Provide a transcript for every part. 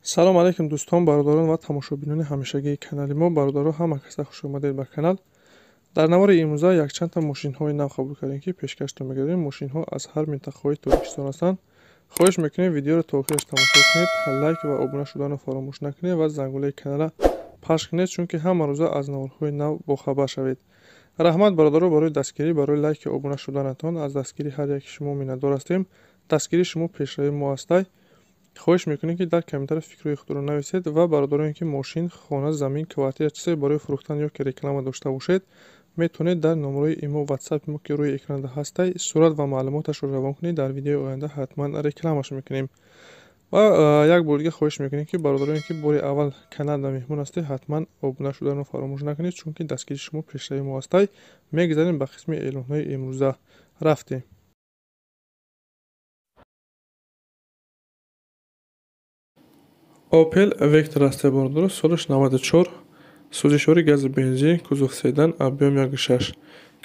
Салом алейкум дӯстон, бародарон ва тамошобинони ҳамешагии канали мо. Бародаро, ҳама каса хуш омадед ба канал. Дар навори имрӯза якчандта мошинҳои нав қабул кардем, ки пешкаштон мегардем. Мошинҳо аз ҳар минтақаҳои Тоҷикистон ҳастанд. Хоҳиш мекунем, видеоро то охираш тамошо кунед, лайк ва обуна шуданро фаромӯш накунед ва зангулаи канала пахш кунед, чунки ҳама рӯза аз наворҳои нав бохабар шавед. Раҳмат, бародаро, барои дастгирӣ, барои лайки обуна шуданатон. Аз дастгирии ҳар яки шумо миннатдор ҳастем. Дастгирии шумо пешравии мо ҳастай. Хоҳиш мекунем, ки дар комментария фикрҳои худро нависед ва бародароне, ки мошин, хона, замин, квартира, чизе барои фурӯхтан ё ки реклама дошта бошед, метавонед дар номерои имо, ватсапи мо, ки рӯи экранда ҳастай, сурат ва маълумоташро равон кунед. Дар видеои оянда ҳатман рекламаш мекунем. Ва як бор дига хоҳиш мекунем, ки бародароне, ки бори аввал каналда меҳмон ҳастед, ҳатман обуна шуданро фаромӯш накунед, чунки дастгирии шумо пешравии мо ҳастай. Мегузарем ба қисми эълонҳои имрӯза. Рафтем. Opel Vectra аст, бародаро, солаш 94, сӯзишвори гази бензин, кузов седан, объем 1.6,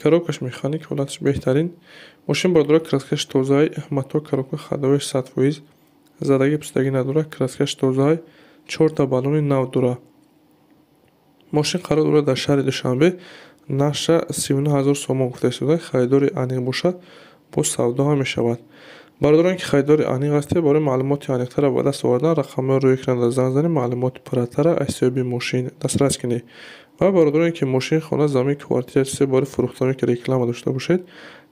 коробкаш механик, ҳолаташ беҳтарин. Мошин, бародаро, краскаш тозаи, мотор, коробка, ходовояш 100%, задагӣ пустагӣ надорад, краскаш тозаи, чорта баллони нав дорад. Мошин қарор дорад дар шаҳри Душанбе, нархша 39 ҳазор сомон гуфта истода, харидори аниқ бошад, боз савдо ҳам мешавад. Бародарон, ки харидори аниқ ҳастед, барои маълумоти аниқтара ба даст овардан рақамҳои рӯи экранда занг занед, маълумоти пурратара аз ҳисоби мошин дастрас кунед. Ва бародароне, ки мошин, хона, замин, квартира, чизе барои фурӯхтан ё ки реклама дошта бошед,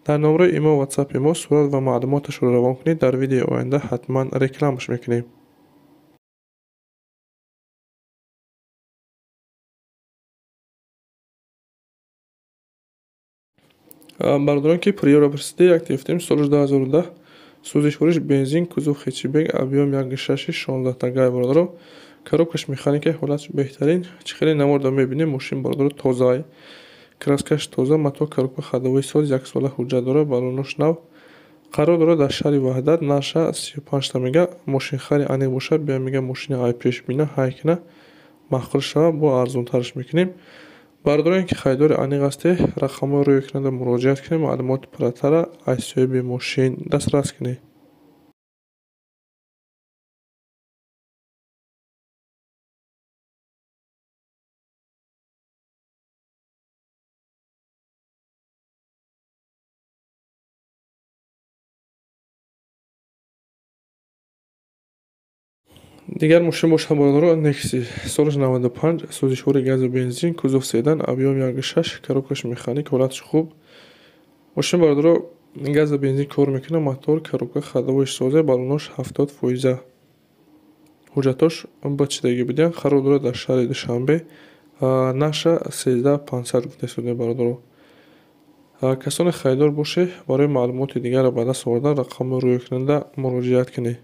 дар номерои имо, ватсапи мо сурат ва маълумоташро равон кунед. Дар видеои оянда ҳатман рекламаш мекунем. Бародарон, ки Приора пурсидед, як гирифтем, соли 2010, сӯзишвориш бензин, кузов хэтчбек, объем 1.6, 16 тагай, бародаро, коробкаш механика, ҳолаташ беҳтарин. Чӣ хеле наворда мебинем, мошин, бародаро, тозаи, краскаш тоза, мотор, коробка, ходовои соз, як сола ҳуҷҷат дорад, баллонош нав. Қарор дорад дар шаҳри Ваҳдат, нарша 35 та мега. Мошинхари аниқ бошад, бия, мега, мошини ай пеш бина, ҳай кина, маъқул шава, бо арзонтараш мекунем. Бародароне, ки харидори аниқ ҳастед, рақамҳои рӯи экранда муроҷиат кунед, маълумоти пурратара аз ҳисоби мошин дастрас кунед. Дигар мошин бошад, бародаро, Nexia, солаш 95, сӯзишвори газу бензин, кузов седан, объем 1.6, коробкаш механик, ҳолаташ хуб. Мошин, бародаро, газу бензин кор мекунад, мотор, коробка, ходовояш соза, баллонош 70%. Ҳуҷҷатош бачидагӣ будиянд. Қарор дорад дар шаҳри Душанбе, нарша 13 500 гуфта истодаем, бародаро. Касоне харидор бошед, барои маълумоти дигарро ба даст овардан рақамҳои рӯи экранда муроҷиат кунед.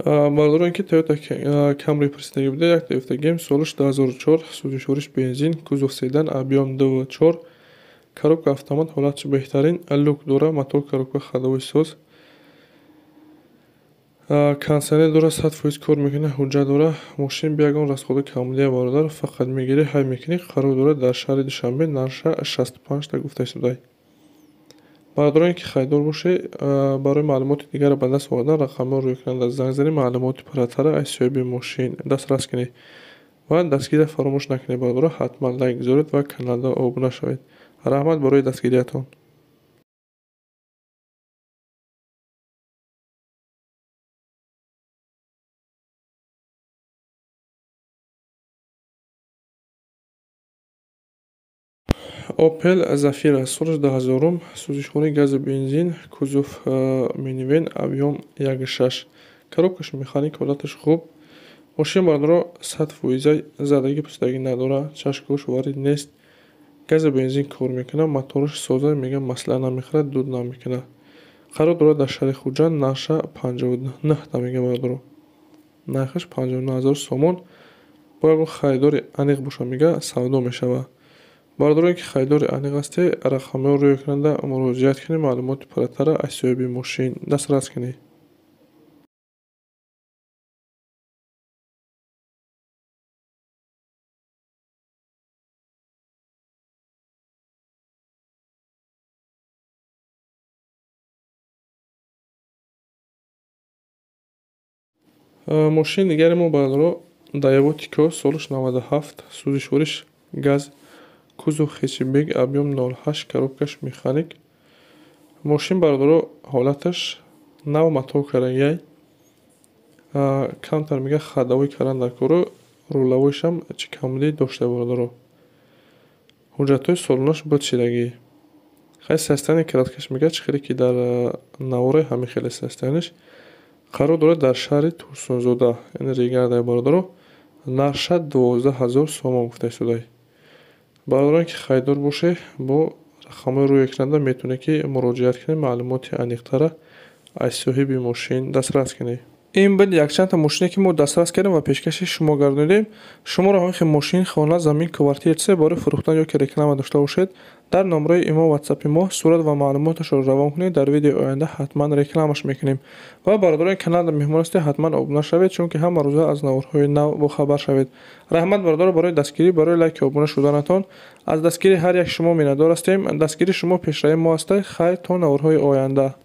Бародарон, ки Toyota Camry пурсидагӣ буда, як гирифтагием, солаш 2004, сӯзишвориш бензин, кузов седан, объем 2.4, коробка автомат, ҳолаташ беҳтарин, люк дора, мотор, коробка, ходовои соз, кондитсионер дора, 100% кор мекунад, ҳуҷҷат дора. Мошин бе ягон расходи камбудия, бародар, фақат мегирӣ, ҳай мекунӣ. Қарор дорад дар шаҳри Душанбе, нарша 65 та гуфта истодаи. Бародароне, ки харидор бошед, барои маълумоти дигарро ба даст овардан рақамҳои рӯи экранда занг занед, маълумоти пурратара аз ҳисоби мошин дастрас кунед. Ва дастгириро фаромӯш накунед, бародаро, ҳатман лайк гузоред ва каналда обуна шавед. Раҳмат барои дастгириятон. Opel Zafira, солаш 2000, сӯзишвори газу бензин, кузов минивэн, объем 1.6, коробкаш механик, ҳолаташ хуб. Мошин, бародаро, 100%, задагӣ пустагӣ надорад, чашкош варид нест, газу бензин кор мекунад, мотораш соза, мега, масъала намехӯрад, дуд намекунад. Қарор дорад дар шаҳри Хуҷанд, нарша 59 та мега, бародаро, нархаш 59 ҳазор сомон. Бо ягон харидори аниқ боша, мега, савдо мешавад. Бародароне ки харидори аниқ ҳастед, рақамҳоро рӯй кунанда муроҷиат кунед, маълумоти пурратарро аз соҳиби мошин дастрас кунед. Мошини дигари мо бародаро Daewoo Tico солаш 97, сӯзишвориш газ, кузов хэтчбек, объём 0,8, коробкаш механик. Мошин бародаро ҳолаташ нав матоъ кардагиай. Камтар мега ходовой кардан дар кору, рулавойшам чӣ камбудӣ дошта бародаро. Ҳуҷҷатҳои солонаш буд шидагӣ. Хай состояние краскаш мега чӣ хеле ки дар наворе ҳамин хеле состояниеш қарор дорад дар шаҳри Турсунзода, яъне Регардай бародаро. Нархша 12 000 сомон гуфта истодай. Бародароне ки харидор бошед, бо рақамҳои рӯи экранда метавонед ки муроҷиат кунед, маълумоти аниқтарро аз соҳиби мошин дастрас кунед. Ин буд якчандта мошине ки мо дастрас кардем ва пешкаши шумо гардонидем. Шуморо ҳамин хел мошин, хона, замин, квартира чизе барои фурӯхтан ё ки реклама дошта бошед, дар номраи имо ватсапи мо сурат ва маълумоташро равон кунед. Дар видеои оянда ҳатман рекламаш мекунем. Ва бародарони канал меҳмон ҳастед, ҳатман обуна шавед, чунки ҳама рӯза аз наворҳои нав бохабар шавед. Раҳмат бародаро барои дастгирӣ, барои лайки обуна шуданатон. Аз дастгирии ҳар як шумо миннатдор ҳастем. Дастгирии шумо пешравии мо аст. Хайр, то наворҳои оянда.